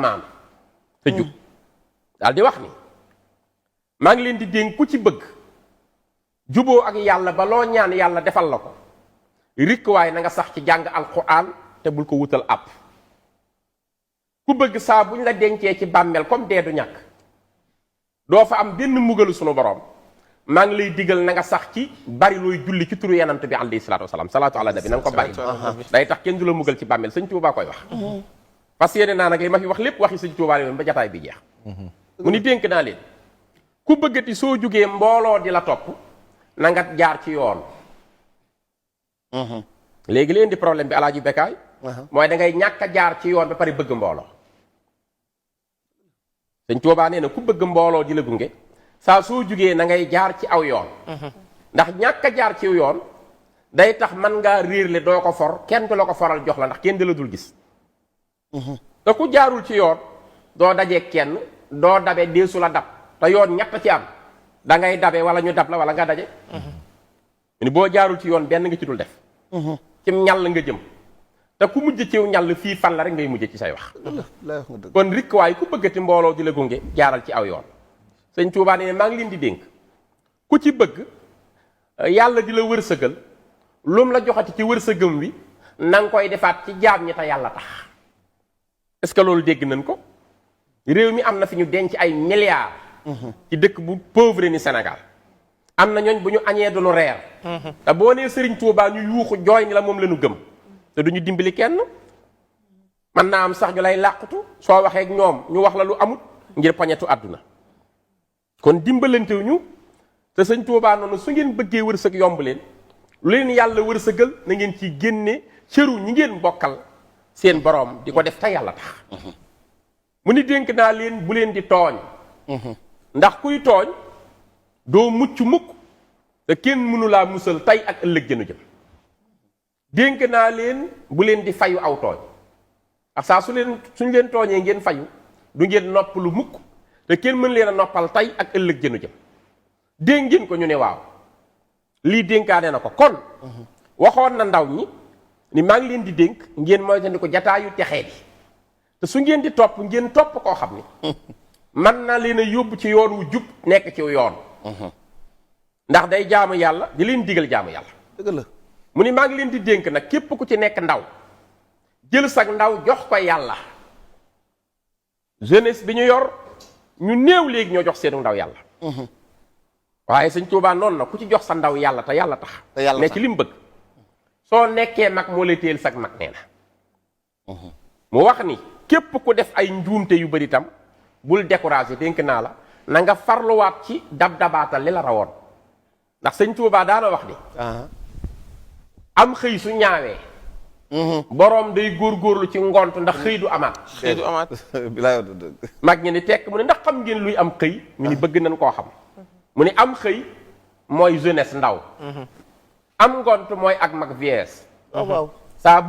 maam te jub daal di wax ni maa ngi leen di dénk ku ci bëgg juboo ak yàlla ba loo ñaan yàlla defal la ko rikk waaye na nga sax ci jàng alquran te bul ko wutal àpp ku bëgg saa buñ la dencee ci bàmmeel comme dee du ñàkk doo fa am benn mbugalu sunu borom maa ngi lay digal na nga sax ci bari looy julli ci turu yenant bi alayhi salaatu wasalaam salaatu ala nabi na nga ko bari day tax kenn du la mbugal ci bàmmeel sëñ Tuubaa koy wax parce que yéene naa nag li ma fi wax lépp waxi sëñ Tuubaa yoon ba jataay bi jeex mu ni dénk naa leen ku bëggati soo jógee mbooloo di la topp na nga jaar ci yoon léegi leen di problème bi alaaji Bekaay mooy da ngay ñàkk a jaar ci yoon ba pare bëgg mbooloo sëñ Tuubaa nee na ku bëgg mbooloo di la gunge saa soo jógee na ngay jaar ci aw yoon ndax ñàkk a jaar ci yoon day tax man ngaa réerle doo ko for kenn du la ko foral jox la ndax kenn du la dul gis te ku jaarul ci yoon doo dajee kenn doo dabe deesu la dab te yoon ñett ci am da ngay dabe wala ñu dab la wala nga daje ni boo jaarul ci yoon benn nga ci dul def ci ñàll nga jëm te ku mujj ciw ñàll fii fan la rek ngay mujj ci say wax kon rikk waaye ku bëggati mbooloo di la gunge jaaral ci aw yoon sëñ Tuubaa ne maa ngi leen di dénk ku ci bëgg yàlla di la wërsëgal lum la joxati ci wërsëgam wi na nga koy defaat ci jaam ñi te yàlla tax est-ce que loolu dégg nañ ko réew mi am na fi ñu denc ay milliards ci dëkk bu pauvre ni Sénégal am na ñooñ bu ñu añee duñu reer te boo nee sëriñ Tuubaa ñu yuuxu jooy ni la moom lañu gëm te duñu dimbali kenn mën naa am sax ñu lay làqutu soo waxee ak ñoom ñu wax la lu amut ngir poñetu àdduna kon dimbalantewuñu te sëñ Tuubaa noonu su ngeen bëggee wërsëg yomb leen lu leen yàlla wërsëgal na ngeen ci génne cëru ñi ngeen bokkal seen boroom di ko def te yàlla tax mu ni dénk naa leen bu leen di tooñ ndax kuy tooñ doo mucc mukk te kenn mënu laa musal tey ak ëllëg jënu jëm dénk naa leen bu leen di fayu aw tooñ ak saa suñ leen tooñee ngeen fayu du ngeen nopp lu mukk te kenn mën leen a noppal tey ak ëllëg jënu jëm dégg ngeen ko ñu ne waaw lii dénkaane na ko kon waxoon na ndaw ñi ni maa ngi leen di dénk ngeen moytandi ko jataayu texee di te su ngeen di topp ngeen topp koo xam ni man na leen a yóbbu ci yoon wu jub nekk ci yoon ndax day jaamu yàlla di leen digal jaamu yàlla dëgg la mu ni maa ngi leen di dénk nag képp ku ci nekk ndaw jël sag ndaw jox ko yàlla jeunesse bi ñu yor ñu néew léegi ñoo jox seenu ndaw yàlla waaye sëñ Tuubaa noonu na ku ci jox sa ndaw yàlla te yàlla tax ne ci li mu bëgg soo nekkee mag moo lay téyel sag mag nee na mu wax ni képp ku def ay njuumte yu bari tam bul découragé dénk naa la na nga farluwaat ci dab-dabaatal li la rawoon ndax sëñ Tuubaa daana wax ni am xëy su ñaawee boroom day góorgóorlu ci ngont ndax xëy du amaat xëy du amaat bilaay mag ñi ni tekk mu ne ndax xam ngeen luy am xëy ñu ni bëgg nañ koo xam mu ni am xëy mooy jeunesse ndaw am ngont mooy ak mag vieillesse waaw saa bu